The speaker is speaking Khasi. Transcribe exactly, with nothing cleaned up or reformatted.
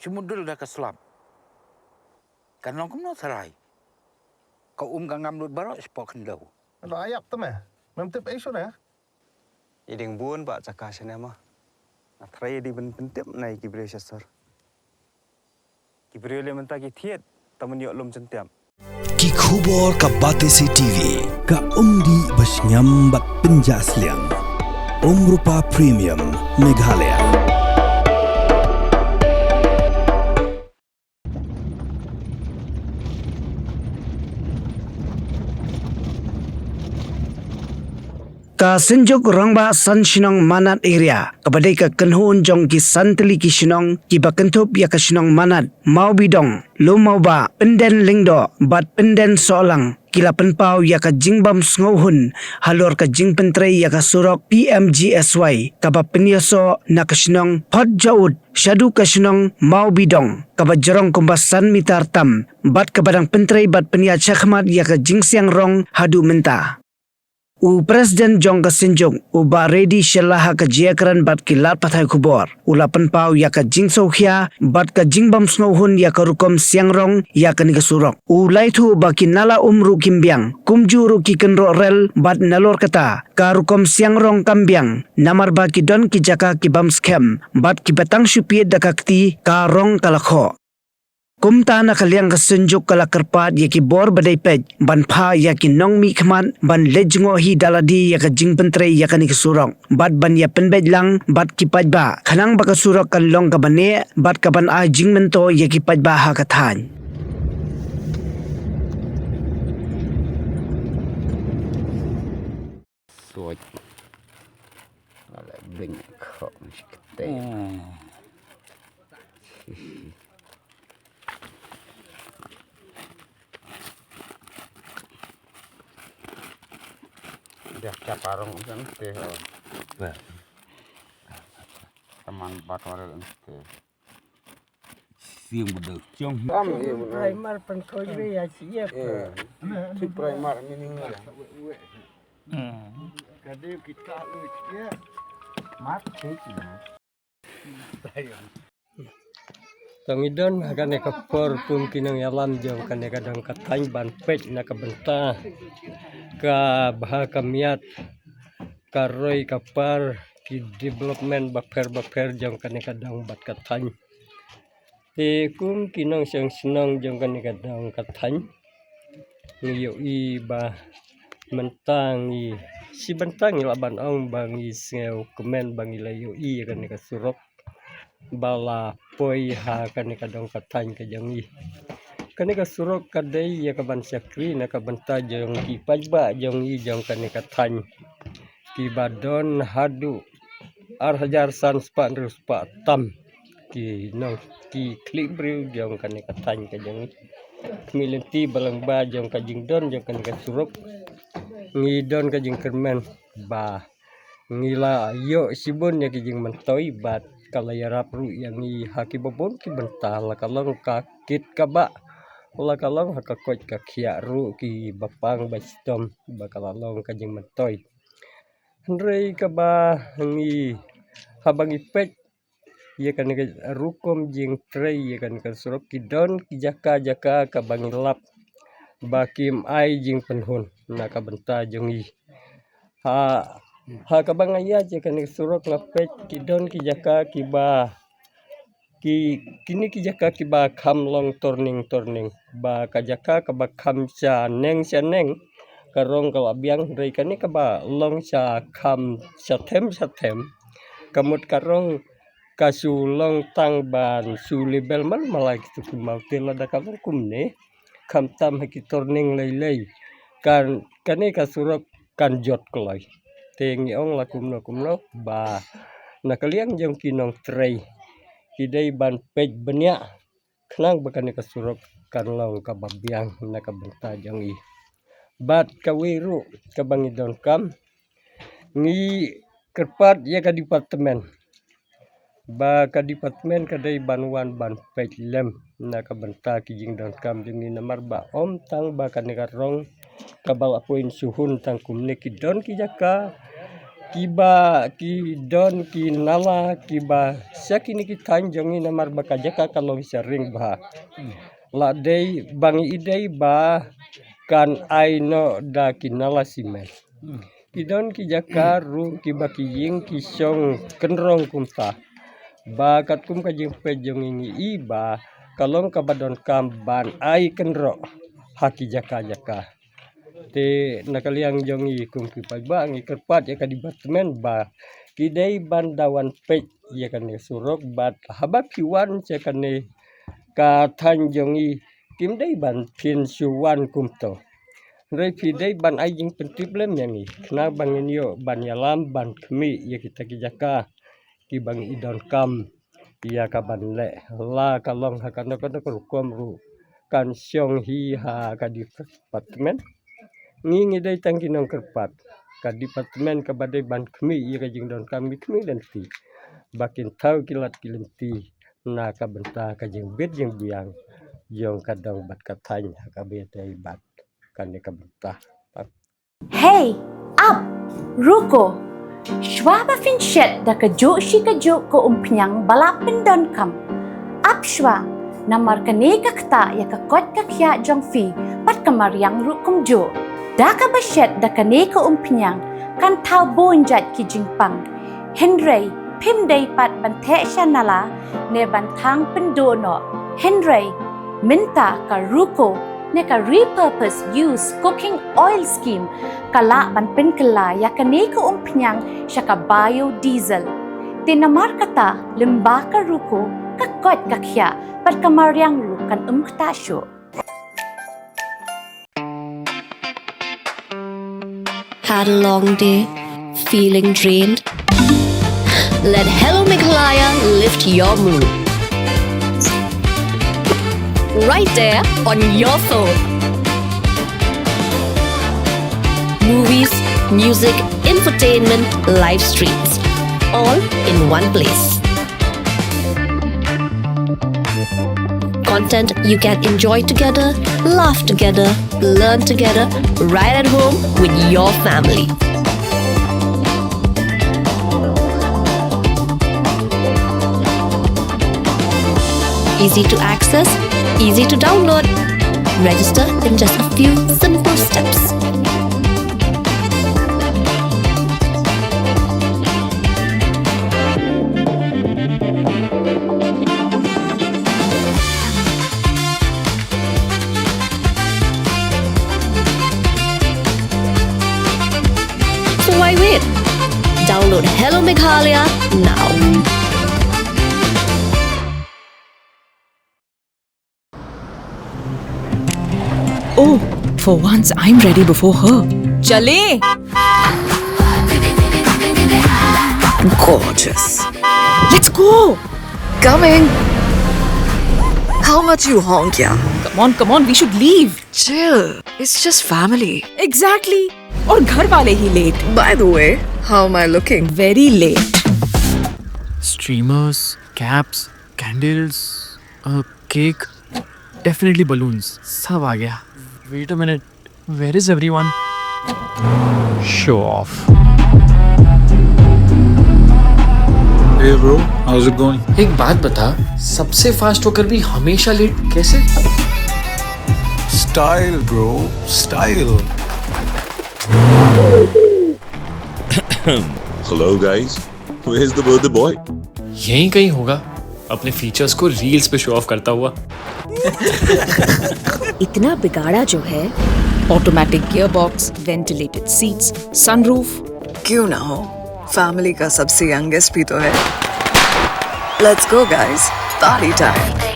Te mut dul da ka slap. Kan long kumno tharai. Ka um ka ngam lut baroh shapoh khyndew. Lo ayap te me. Mem tip ai shuh ne. I ding bun ba jaka shane ma. Nga tharai i ding ban pyntip na i ki briew sha sor. Ki briew le mynta ki thied ta man ïoh lum jyntiap. Ki khubor ka Batesi T V, ka umdih ba shngiam bad pynjah sliang. Umrupa Premium, Meghalaya. Ka Synjuk Rangbah San Shnong Manad Area, kaba dei ka kynhun jong ki san tylli ki shnong, kiba kynthup ïa ka shnong Manad, Mawbidong, Lumawbah, Pynden Lyngdoh, bad Pynden Sohlang, ki la pynpaw ïa ka jingbym sngewhun halor ka jingpyntrei ïa ka surok P M G S Y, kaba pynïasoh na ka shnong Photjaud shaduh ka shnong Mawbidong, kaba jrong kumba san mitar tam, bad kaba dang pyntrei bad pynïaid shakhmat ïa ka jingsiang rong haduh mynta. U President jong ka Synjuk, u Bah Reddy Shylla, ha ka jingïakren bad ki lad pathai khubor, u la pynpaw ïa ka jingsngewkhia bad ka jingbym sngewhun ïa ka rukom siang rong ïa kane ka surok. U la ïathuh ba ki nala um ruh kim biang, kumjuh ruh ki kynroh rel, bad nalor kata ka rukom siang rong kam biang, namar ba ki don ki jaka ki bym skhem bad kiba tang shu pied da ka kti ka rong ka la khoh. Kumta na ka liang ka Synjuk ka la kyrpad ïa ki bor ba dei peit ban phah ïa ki nongmihkhmat ban leit jngoh hi da lade ïa ka jingpyntrei ïa kane ka surok bad ban ïa pynbeit lang bad ki paidbah, khnang ba ka surok kan long kaba neh bad kaban ai jingmyntoi ïa ki paidbah ha ka thaiñ. Suai. Ala beng kho mesti kete. Dah cap arong kan teh. Taman bat warel teh. Siang bedau ciong. Am, iya, benar. Primer pengkoi be ya siap. Iya. Itu primer meaning-nya. Hmm. Kadang kita lu ya. Mat sih. Tang idon ha kane ka por kum ki nongïalam jong kane ka dong ka thaiñ ban peit na ka bynta ka bha ka miat, ka roi ka par, ki development bapher bapher jong kane ka dong bad ka thaiñ. Te kum ki nongshong shnong jong kane ka dong ka thaiñ, ngi ïohi ba mynta ngi, shi bynta ngi lah ban ong ba ngi sngewkmen ba ngi la ïohi ïa kane ka surok ba la poi ha kane ka dong ka thaiñ ka jong ngi. Kane ka surok ka dei ïa ka ban shakri na ka bynta jong ki paidbah jong ngi jong kane ka thaiñ, kiba don haduh ar hajar san spah hynriew spah tam ki nong ki khlieh briew jong kane ka thaiñ ka jong ngi. Khmih lynti ba lyngba jong ka jingdon jong kane ka surok, ngi don ka jingkyrmen ba ngi la ïoh shibun ïa ki jingmyntoi bad ka la ïarap ruh ïa ngi ha kiba bun ki bynta, la ka long ka kit ka bah, la ka long ha ka koit ka khiah ruh kiba pang ba shitom ba ka la long ka jingmyntoi. Hynrei kaba ngi, haba ngi peit ïa kane ka rukom jingtrei ïa kane ka surok, ki don ki jaka jaka kaba ngi lap ba kim ai jingpynhun na ka bynta jong ngi. Ha, ha kaba nga ïaid ïa kane ka surok nga peit ki don ki jaka kiba ki, kine ki jaka kiba kham long turning turning, ba ka jaka kaba kham shaneng shaneng ka rong ka la biang, hynrei kane kaba long sha kham shathem shathem, ka mut ka rong ka shu long tang ban shu level man malai kitu ki maw te lada ka long kumne, khamtam ha ki turning lei lei, kan kane ka surok kan jot kloi. Te ngi ong la kumno kumno ba na ka liang jong ki nongtrei ki dei ban peit bniah khnang ba kane ka surok kan long kaba biang na ka bynta jong ngi. Bad kawei ruh kaba ngi donkam, ngi kyrpad ïa ka department ba ka department ka dei ban wan ban peit lem na ka bynta ki jingdonkam jong ngi, namar ba ym tang ba kane ka rong kaba la poi shuhun tang kumne, ki don ki jaka Kiba ki don ki nala kiba sha kine ki thaiñ jong ngi namar ba ka jaka ka long sha ring bha. La dei ba ngi i dei ba kan ai noh da ki nala simen. Ki don ki jaka ruh kiba ki ïing ki shong kynrong kumta. Ba katkum ka jingpeit jong ngi ngi i ba ka long kaba donkam ban ai kynroh ha ki jaka jaka. Te na ka liang jong ngi kum ki paidbah ngi kyrpad ïa ka department ba ki dei ban da wan peit ïa kane surok bad haba phi wan sha kane ka thaiñ jong ngi kim dei ban phin shu wan kumto. Hynrei phi dei ban ai jingpyntip lem ïa ngi khnang ba ngin ïoh ban ïalam ban khmih ïa kita ki jaka kiba ngi i donkam ïa ka ban leh la ka long ha kano kano ka rukom ruh kan shong hi ha ka department. Ngi ngi dei tang ki nongkyrpad ka department kaba dei ban khmih ïa ka jingdonkam ngi khmih lynti ba kin thaw ki lad ki lynti na ka bynta ka jingbit jingbiang jong ka dong bad ka thaiñ ha kaba ïadei bad kane ka bynta. Hey, ap, ruko. Shuwa ba phin shet da kajuh shi kajuh ka umphniang ba la pyndonkam, ap shuwa, namar kane ka ktah ïa ka koit ka khiah jong phi bad ka mariang ruh kumjuh. Da kaba shet da kane ka umphniang kan thaw bun jait ki jingpang. Hynrei phim dei pat ban theh sha nala ne ban thang pynduh noh. Hynrei mynta ka ruko ne ka repurpose use cooking oil scheme ka lah ban pynkylla ïa kane ka umphniang sha ka biodiesel. Te namar kata lyngba ka ruko ka koit ka khiah bad ka mariang ruh kan ym ktah shuh. Had a long day? Feeling drained? Let Hello Meghalaya lift your mood. Right there on your phone. Movies, music, infotainment, live streams, all in one place. Content you can enjoy together, laugh together, learn together, right at home with your family. Easy to access, easy to download. Register in just a few simple steps. So why wait? Download Hello Meghalaya now. Oh, for once I'm ready before her. चले। Gorgeous. Let's go. Coming. How much you honk, yeah? Come on, come on, we should leave. Chill. It's just family. Exactly. और घर वाले ही late. By the way, how am I looking? Very late. Streamers, caps, candles, a cake, definitely balloons. सब आ गया. Wait a minute. Where is everyone? Show off. Hey bro, how's it going? एक बात बता, सबसे फास्ट होकर भी हमेशा लेट कैसे? Style bro, style. Hello guys, where's the birthday boy? यहीं कहीं होगा, अपने फीचर्स को रील्स पे शो ऑफ करता हुआ. इतना बिगाड़ा जो है. Automatic gearbox, ventilated seats, sunroof. क्यों ना हो, फैमिली का सबसे यंगेस्ट भी तो है. Let's go guys, party time.